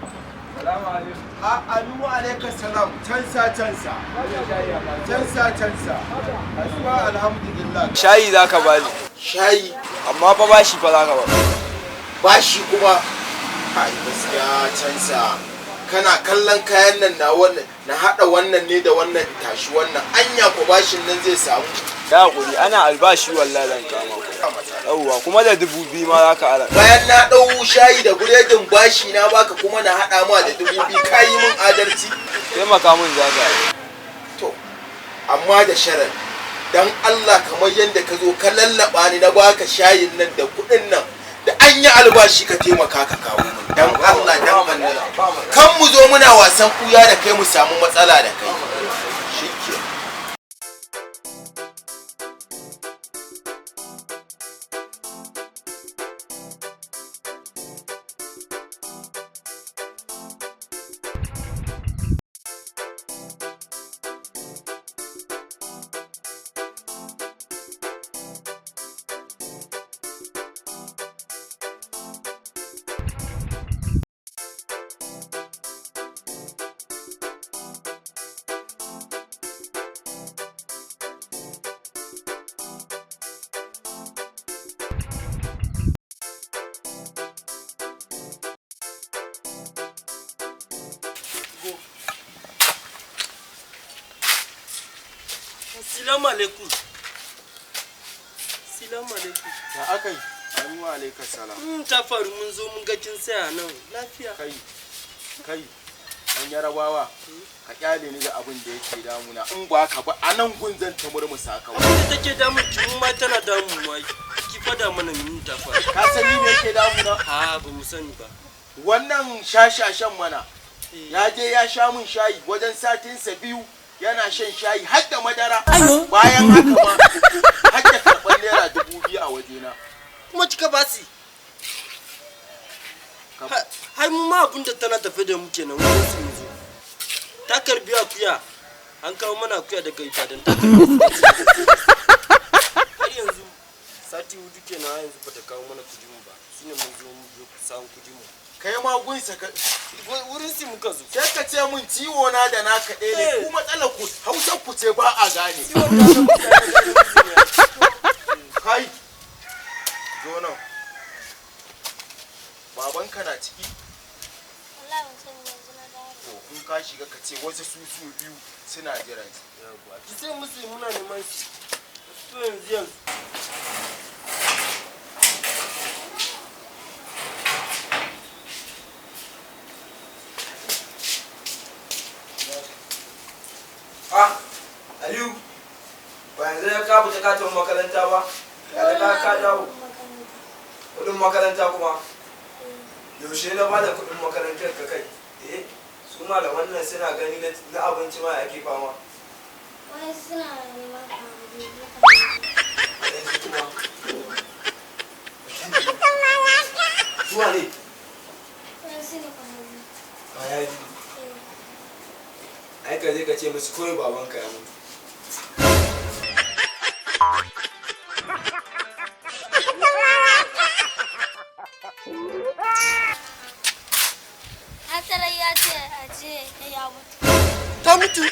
Salamu alaikum. A anu alaika salam, cansa cansa. Cansa cansa. Kasuwa alhamdulillah. Shayi za ka bani. Shayi? Amma fa bashi fa za ka ba. Bashi kuma? Kai, gaskiya cansa. Kana kallon kayan nan na wannan na hada wannan ne da wannan in tashi wannan. Anya ko bashin nan zai samu? Ya hakuri, ana albashi wallahi zan kama ku. Yawwa, kuma da 2000 ma za ka ara. Bayan na ɗau shayi da buredin bashi na baka, kuma na haɗa ma da 2000, ka yi min adalci? Taimaka min za ka yi. To, amma da sharar dan Allah, kamar yadda ka zo ka lallaba ni na baka shayin nan da kuɗin nan, da an yi albashi ka taimaka ka kawo min, dan Allah dan Allah. Kan mu zo muna wasan kuya da kai, mu samu matsala da kai. Shike. Salamu alaikum. Salamu alaikum. Ya aka yi? Amin wa alaikar salam. Ta faru mun zo mun ga kin tsaya nan. Lafiya? Kai, kai, an Yarabawa, ka kyale ni da abin da yake damuna. In ba ka ba, a nan gun zan ta murmusa ka. Abin da take damun ki mu ma tana damun mu ai. Ki fada mana min ta faru. Ka san ni me yake damuna? Ha, ba mu sani ba. Wannan shashashan mana. Ya je ya sha mun shayi wajen satinsa 2 yana shan shayi har da madara. Bayan haka ma har da karɓar naira 2000 a wajena. Kuma kika basi. Har mu ma abin da tana tafe da mu kenan wajen su mu zo. Ta karbi akuya. An kawo mana akuya daga Ibadan, ta karbi. Har yanzu sati 4 kenan, har yanzu bata kawo mana kudin mu ba. Shine mun zo mu zo samun kudin mu. Kai ma gunsa ka Wurin su muka zo. Sai ka ce mun ciwo na da naka ɗaya ne. Eh. Ku matsalar ku Hausar ku ce ba a gane. Ciwon ta na mutane gane musu ne. Kai, zo nan. Babanka na ciki? Wallahi ban sani, yanzu na dawo. To, in ka shiga ka ce wasu su su biyu suna jiran su. Ki ce musu muna neman su. To, yanzu yanzu. Ah, Aliyu, ba yanzu ya ka fita katin makaranta ba? Ya da ka dawo. Kudin makaranta kuma? Yaushe na bada kudin makarantar ka kai? Eh, su malaman nan suna gani na abinci ma ake fama. Wani suna neman ka. Yanzu kuma. Zuwa ne? Wani su ne kwanaki. Kaya biyu. Ai ka je ka ce musu kawai babanka ya mutu. Atarai ya ce a ce ya mutu. Ta mutu.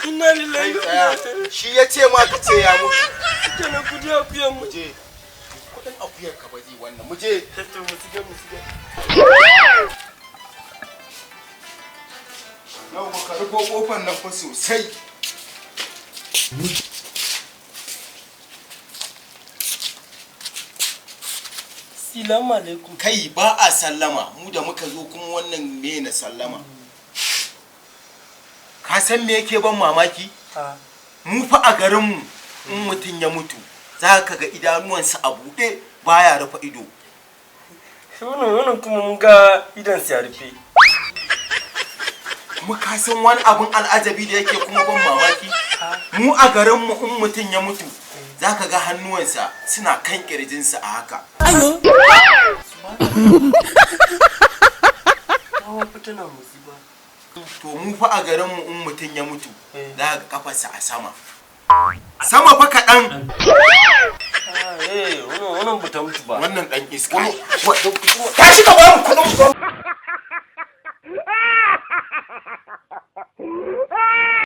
Inna lillahi Kai, wa inna tsaya. ilaihi. Shi ya ce ma ka ce ya mutu? Kenan kudi akuyan mu. Muje. Kudin akuyar ka ba zai wannan. Muje. To, mu shiga, mu shiga. Yau ba ka rufo kofar nan fa sosai. Salamu alaikum. Kai, ba a sallama. Mu da muka zo kuma wannan me na sallama? Ka san me yake ban mamaki? Ha. Mu fa a garinmu in mutum ya mutu za ka ga idanuwansa a buɗe, baya rufe ido. Wannan kuma mun ga idan su ya rufe. Kuma ka san wani abun al'ajabi da yake kuma ban mamaki? Mu a garinmu in mutum ya mutu za ka ga hannuwansa suna kan kirjinsa a haka. Gawa fa tana motsi ba. To, mu fa a garinmu in mutum ya mutu Eh. za ka ga kafarsa a sama sama fa kaɗan. Ah, eh, wannan bata mutu ba. Wannan ɗan iska, tashi ka ba mu kuɗin. Bye.